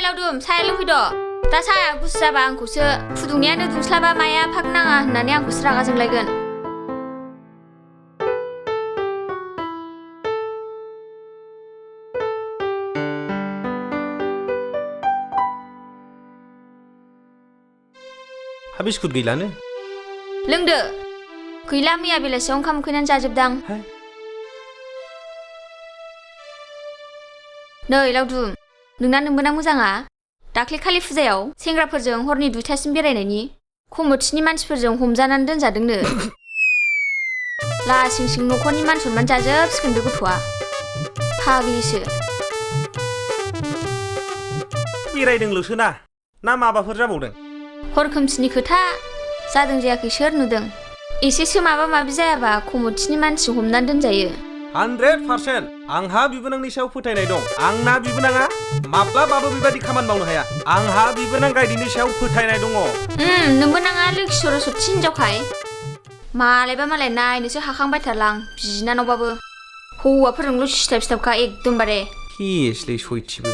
लावदुम साया लोंफैद' दा साया गुसु जाबा आंखौसो फुदुंनायानो दुंस्लाबा माया फाग नाङा होननानै आंखौसो रागा जोंलायगोन हा बिस्कुट गैलानो लोंदो गैला मैया बेलासियाव ओंखाम उखैनानै जाजोबदां नै लावदुम नोंना नोंबोना मोजाङा दाख्लै खालि फुजायाव सेंग्राफोरजों हरनि 2टासिम बेरायनायनि कमिटिनि मानसिफोरजों हमजानानै दोनजादोंनो लासिं सिं न'खरनि मान सनमान जाजोबसिगोन बे गथ'आ फाग्लिसो बेरायदोंल'सो ना माबाफोर जाबावदों हर खोमसिनि खोथा जादों जायाखै सोर नुदों एसेसो माबा माबि जायाबा कमिटिनि मानसि हमनानै दोनजायो 100% आंहा बिबोनांनि सायाव फोथायनाय दं आंना बिबोनाङा माब्लाबाबो बेबायदि खामानि मावनो हाया आंहा बिबोनां गायदेनि सायाव फोथायनाय दङ नोंबो नाङा लोखि सरस्वती हिनजावखाय मालायबा मालाय नायनोसो हाखांबाय थारलां बिनानावबाबो हौवाफोरजोंल' सिथाब एकदमबारे केसलै सयथिबो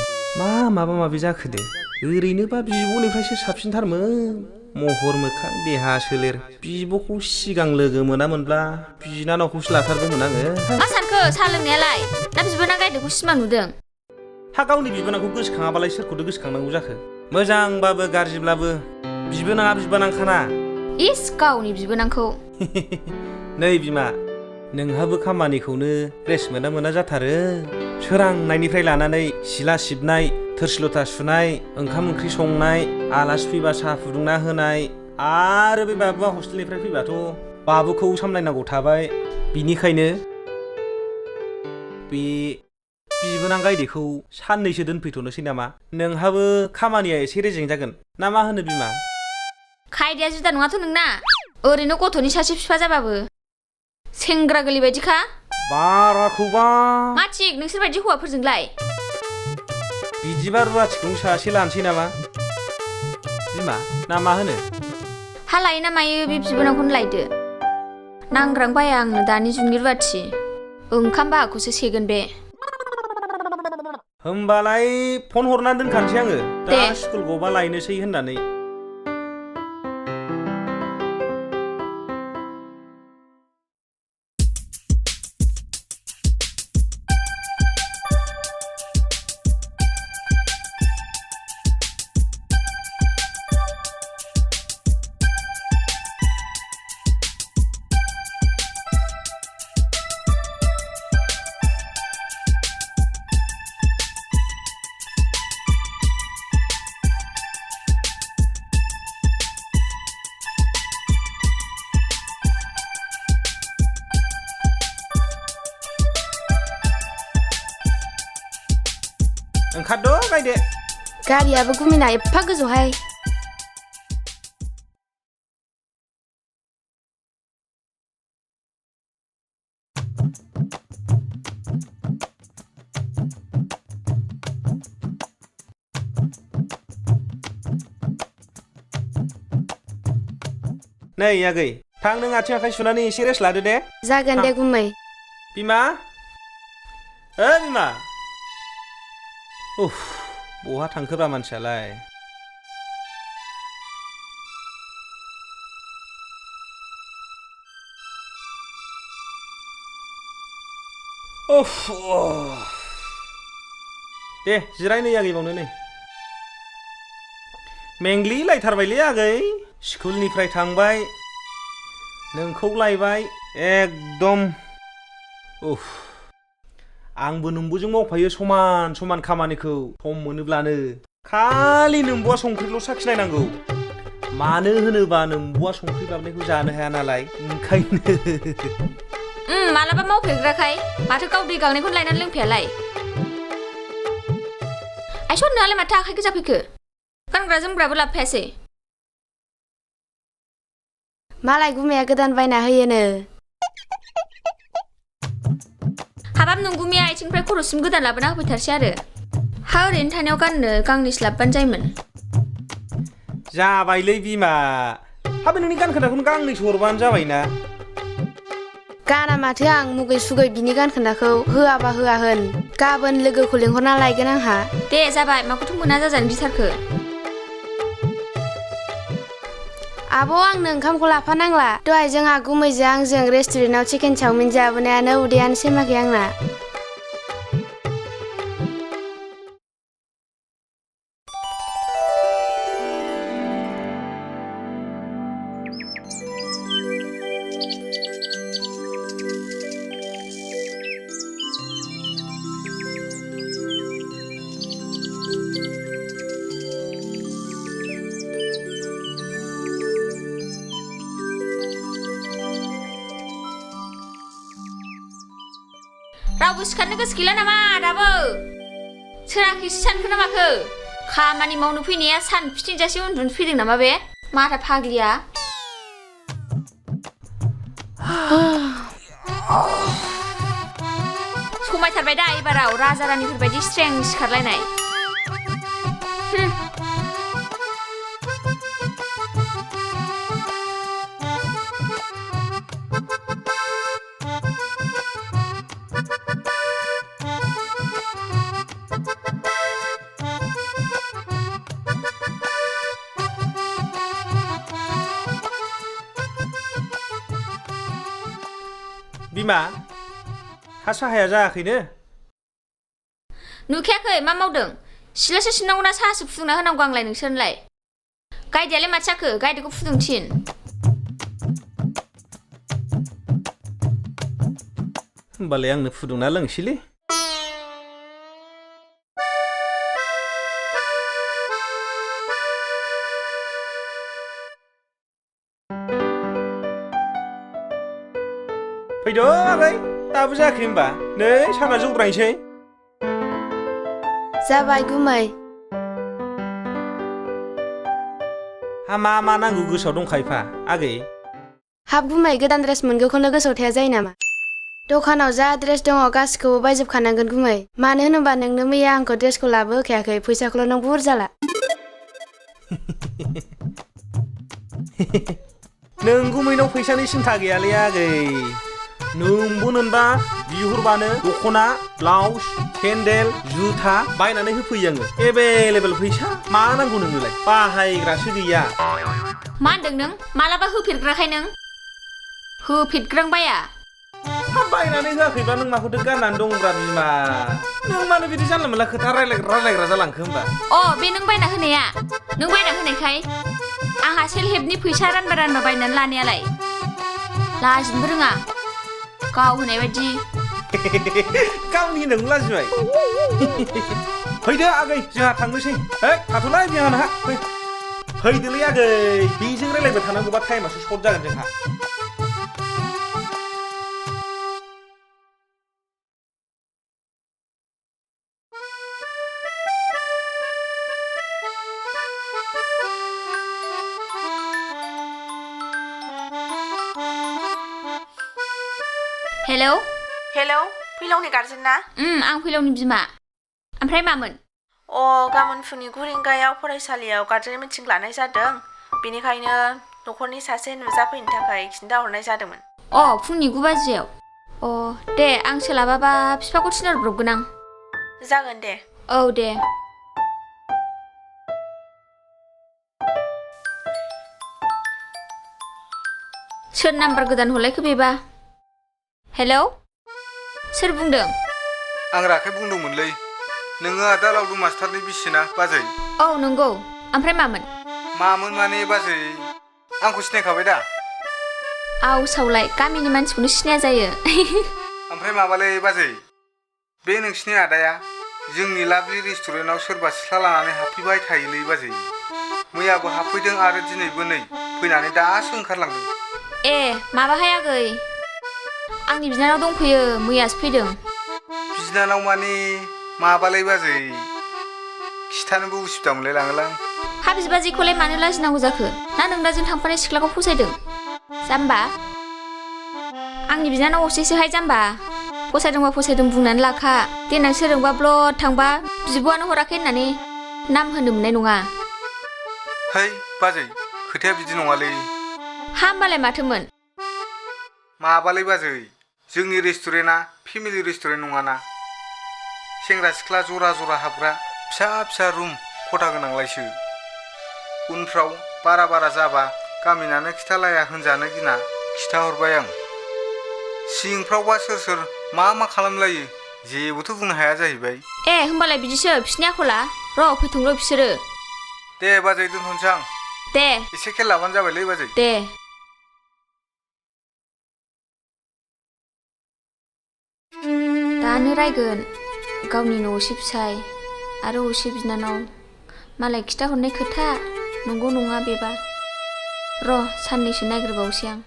माबा माबि जाखोदे ओरैनोबा बिब'निफ्रायसो साबसिनथारमोन महर मोखां देहा सोलेर बिब'खौ सिगां लोगो मोनामोनब्ला बिनानावखौसो लाथारगौमोन आङो मा सानखो साहा लोंनायालाय ना बिबोनां गायदेखौ सिमां नुदों हा गावनि बिबोनांखौ गोसोखाङाबालाय सोरखौथो गोसोखांनांगौ जाखो मोजांबाबो गाज्रिब्लाबो बिबोनाङा बिबोनांखाना इस गावनि बिबोनांखौ नै बिमा नोंहाबो खामानिखौनो रेस्ट मोना जाथारो सोरांनायनिफ्राय लानानै सिला सिबनाय थोरसि लथा सुनाय ओंखाम ओंख्रि संनाय आलासि फैबा साहा फुदुंना होनाय आरो बे बाबुआ हस्टेलनिफ्राय फैबाथ' बाबुखौ सामलायनांगौ थाबाय बिनिखायनो बे बिबोनां गायदेखौ साननैसो दोनफैथ'नोसै नामा नोंहाबो खामानिया एसे रेजें जागोन ना मा होनो बिमा खायदाया जुदा नङाथ' नोंना ओरैनो गथ'नि सासे बिफा जाबाबो सेंग्रा गोरलै बायदिखा बाराखौबा मा थिक नोंसोर बायदि हौवाफोरजोंलाय बिदिबा रुवाथिखौ सासे लानोसै नामा बिमा ना मा होनो हा लायो ना मायो बे बिबोनांखौनो लायदो नांग्रां बाया आंनो दानि जुगनि रुवाथि ओंखाम बाहाखौसो सेगोन बे होमबालाय फन हरनानै दोनखानोसै आङो दे दा स्कुल गबा लायनोसै होननानै ओंखारद' गायदे गारियाबो गुमिना एफा गोजौहाय नै आगै थां नों आथिं आखाइ सुनानै एसे रेस्ट लादो दे जागोन दे गुमै बिमा बिमा उफ बहा थांखोब्रा मानसियालाय उफ दे जिराय नै आगै बावनो नै मेंग्लि लायथारबायलै आगै स्कुलनिफ्राय थांबाय नोंखौ लायबाय एकदम उफ आंबो नोंबोजों मावफायो समान खामानिखौ सम मोनोब्लानो खालि नोंबुआ संख्रिल' साखिनायनांगौ मानो होनोबा नोंबुआ संख्रि बाबनायखौ जानो हाया नालाय ओंखायनो मालाबा मावफेरग्राखाय माथो गाव दै गांनायखौनो लायनानै लोंफैयालाय आइसर नोंहालाय माथो आखाइ गोजा फैखो गानग्रा जोमग्राबो लाबोफायासै मालाय गुमाया गोदान बायना होयोनो हाबाब नोंगुमिया आथिंनिफ्राय खर'सिम गोदान लाबोना होफैथारसै आरो हा ओरैनो थानायाव गाननो गांनैसो लाबोबानो जायोमोन जाबायलै बिमा हाबे नोंनि गानखोनाखौनो गांनैसो हरबानो जाबायना गाना माथो आं मुगै सुगै बिनि गान खोन्दाखौ होआबा होआ होन गाबोन लोगोखौ लेंहरना लायगोन आंहा दे जाबाय माखौथ' मोना जाजानो गिथारखो आब' आंनो ओंखामखौ लाफानांला दहाय जोंहा गुमैजों आंजों रेस्टुरेन्टाव चिकेन चावमिन जाबोनायानो उदैयानो सेमाखै आंना रावबो सिखारनो गोसो गैला नामा दाबो सोराखैसो सानखो ना माखो खामानि मावनो फैनाया सानफिथिंजासे उन्दुनो फैदों नामा बे माथा फाग्लिया समायथारबाय दा एबाराव राजा रानिफोरबायदि स्ट्रें सिखारलायनाय बिमा हा साहाया जायाखैनो नुखायाखै मा मावदों सिलासो सिबनांगौ ना साहासो फुदुंना होनांगौ आंलाय नोंसोरनोलाय गाइदेयालाय माथो जाखो गाइदेखौ फुदुंथिन होमबालाय आंनो फुदुंना लोंसैलै फैदो आगै दाबो जायाखै होमबा नै साना जौद्रायनोसै जाबाय गुमै हा मा नांगौ गोसोआव दंखायोफा आगै हाब गुमै गोदान ड्रेस मोनगौखौनो गोसोआव थाया जायो नामा दखानाव जा ड्रेस दङ गासिखौबो बायजोबखानांगोन गुमै मानो होनोबा नोंनो मैया आंखौ ड्रेसखौ लाबो होखायाखै फैसाखौल' नों बुरजा ला नों गुमैनाव फैसानि सिन्था गैयालै आगै नोंबो मोनबा बिहरबानो दख'ना ब्लाउस सेन्देल जुथा बायनानै होफैयो आङो एभेलेबेल फैसा मा नांगौ नोंनोलाय बाहायग्रासो गैया मा होनदों नों मालाबा होफेरग्राखाय नों होफेरग्रांबाया बायनानै होआखैबा नों माखौथो गाननानै दंब्रा बिमा नों मानो बिदि जानला मोनला खोथा रायलायग्रा जालांखो होमबा बे नों बायना होनाया नों बायना होनायखाय आंहा सेल्फ हेल्पनि फैसा रानबा बायनानै लानायालाय लाजिनोबो रोङा गाव होनाय बायदि गावनि नों लाजिबाय फैदो आगै जोंहा थांनोसै थाथ'लाय बिहानहा फैदोलै आगै बेजों रायलायबाय थानांगौबा टाइमासो सर्ट जागोन जोंहा हेलौ हेलौ फैलावनि गार्जेन ना आं फैलावनि बिमा ओमफ्राय मामोन गाबोन फुंनि 9 रिंगायाव फरायसालियाव गार्जेन मिटिं लानाय जादों बेनिखायनो न'खरनि सासे नुजाफैनो थाखाय खिन्थाहरनाय जादोंमोन फुंनि 9 बाजियाव दे आं सोलाबाबा बिफाखौ थिनहरब्रबगोन आं जागोन दे औ दे सोर नाम्बार गोदान हरलायखो बेबा हेलौ सोर बुंदों आं राखाय बुंदोंमोनलै नोङो आदा लावदु मास्टारनि बिसिना बाजै औ नंगौ ओमफ्राय मामोन माने बाजै आंखौ सिनायखाबाय दा सावलाय गामिनि मानसिखौनो सिनाया जायो ओमफ्राय माबालै बाजै बे नोंसिनि आदाया जोंनि लाभलि रेस्टुरेन्टाव सोरबा सिख्ला लानानै हाबफैबाय थायोलै बाजै मैयाबो हाबफैदों आरो दिनैबो नै फैनानै दासो ओंखारलांदों माबाहाय आगै आंनि बिनानाव दंफैयो मैयासो फैदों बिनानाव माने माबालै बाजै खिथानोबो उसुबिदा मोनलायलाङोलां हा बिबाजैखौलाय मानो लाजिनांगौ जाखो ना नोंनाजों थांफानाय सिख्लाखौ फसायदों जाम्बा आंनि बिनानाव असेसोहाय जाम्बा फसायदों बुंनानै लाखा देनां सोरजोंबा ब्लद थांबा बिब'आनो हराखै होननानै नाम होनो मोननाय नङा है बाजै खोथाया बिदि नङालै हा होमबालाय माथोमोन माबालै बाजै जोंनि रेस्टुरेन्टआ फेमिलि रेस्टुरेन्ट नङाना सेंग्रा सिख्ला जरा जरा हाबग्रा फिसा फिसा रुम खथा गोनांलायसो उनफ्राव बारा जाबा गामिनानो खिथालाया होनजानो गिना खिथाहरबाय आं सिंफ्रावबा सोर मा खालामलायो जेबोथ' बुंनो हाया जाहैबाय ए होमबालाय बिदिसो बिसिनि आखला र' फैथोंल' बिसोरो दे बाजै दोनथ'नोसै आं दे एसे खेल लाबानो जाबायलै बाजै दे दानो रायगोन गावनि न'असे फिसाय आरो असे बिनानाव मालाय खिथाहरनाय खोथा नंगौ नङा बेबा र' साननैसो नायग्रोबावसै आं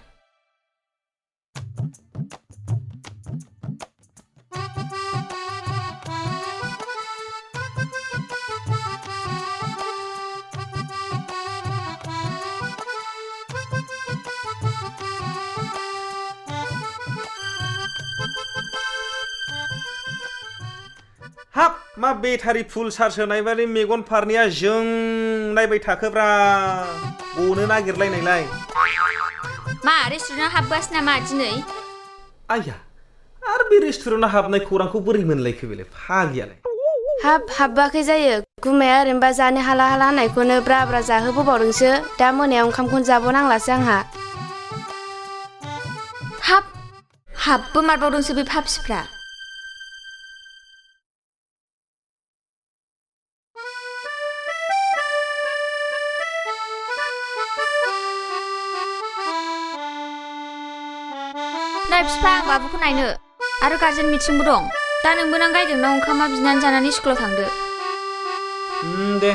हाब मा बेटारि फुल चार्ज होनायबादि मेगन फारनैया जोंलायबाय थाखोब्रा गनो नागिरलायनायलाय मा रेस्टुरेन्टाव हाबगासिनो नामा दिनै आइया आरो बे रेस्टुरेन्टाव हाबनाय खौरांखौ बोरै मोनलायखो बेलाय फागियालाय हाबाखै जायो गुमाया ओरैनोबा जानो हाला होननायखौनो ब्रा जाहोबोबावदोंसो दा मोनायाव ओंखामखौनो जाबावनांलासो आंहा हाबबो मारबावदोंसो बे फाफिफ्रा नाय बिफा आं बाबुखौ नायनो आरो गार्जेन मिटिंबो दं दा नोंबो नों गायदोंनाव ओंखामा बिनानै जानानै स्कुलाव थांदो दे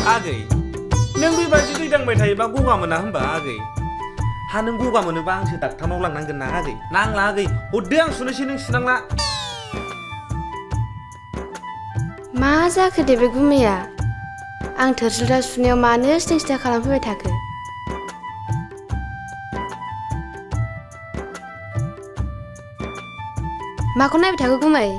आगै नों बेबायदि दै दांबाय थायोबा गगा मोना होनबा आगै हा नों गगा मोनोबा आंसो डाक्टारनाव लांनांगोन ना आगै नांला आगै हरदो आं सुनोसै नों सुनांला मा जाखो दे बे गुमैया आं थोरसि लथा सुनायाव मानो सिथा खालामफैबाय थाखो माखौ नायबाय थाखो गुमै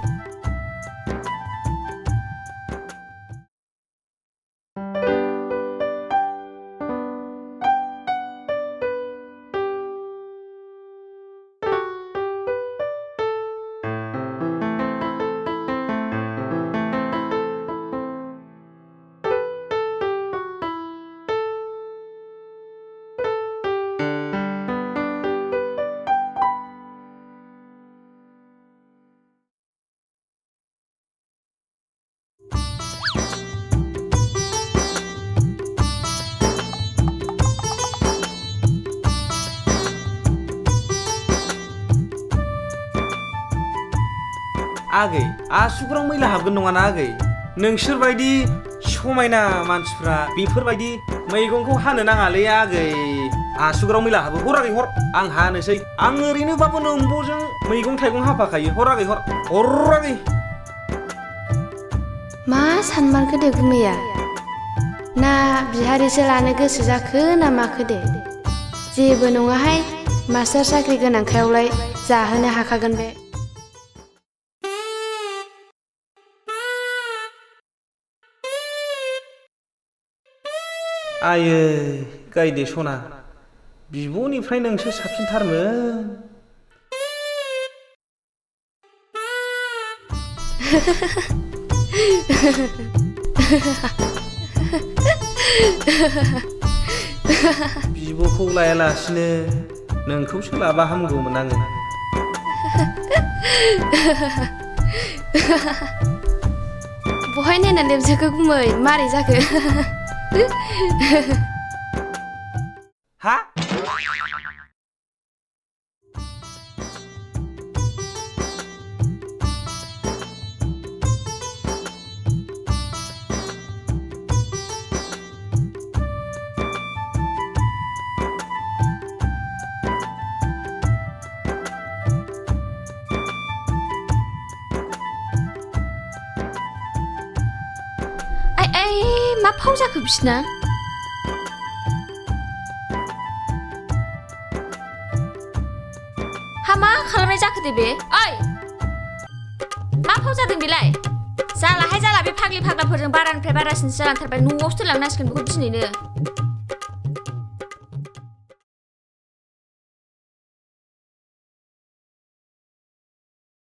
आगै आसुगुराव मैला हाबगोन नङाना आगै नोंसोरबायदि समायना मानसिफ्रा बेफोरबायदि मैगंखौ हानो नाङालै आगै आसुगुराव मैला हाबो हर आगै हर आं हानोसै आं ओरैनोबाबो नोंबोजों मैगं थाइगं हाफाखायो हर आगै हर आगै मा सानमारखो दे गुमैया ना बिहारिसो लानो गोसो जाखो ना माखो दे जेबो नङाहाय मास्टार साख्रि गोनांखायावलाय जाहोनो हाखागोन बे आयै गायदे सना बिब'निफ्राय नोंसो साबसिनथारमोन बिब'खौ लायालासिनो नोंखौसो लाबा हामगौमोन आङो बहाय नायनानै लेबजोखो गुमै मारै जाखो हा मा फाव जाखो बिसिना हा मा खालामनाय जाखो दे बे ओइ मा फाव जादों बेलाय जालाहाय जाला बे फाग्लि फाग्लाफोरजों बारानिफ्राय बारासिनसो जालांथारबाय न'आवसो दोनलांनांसिगोन बेखौ दिनैनो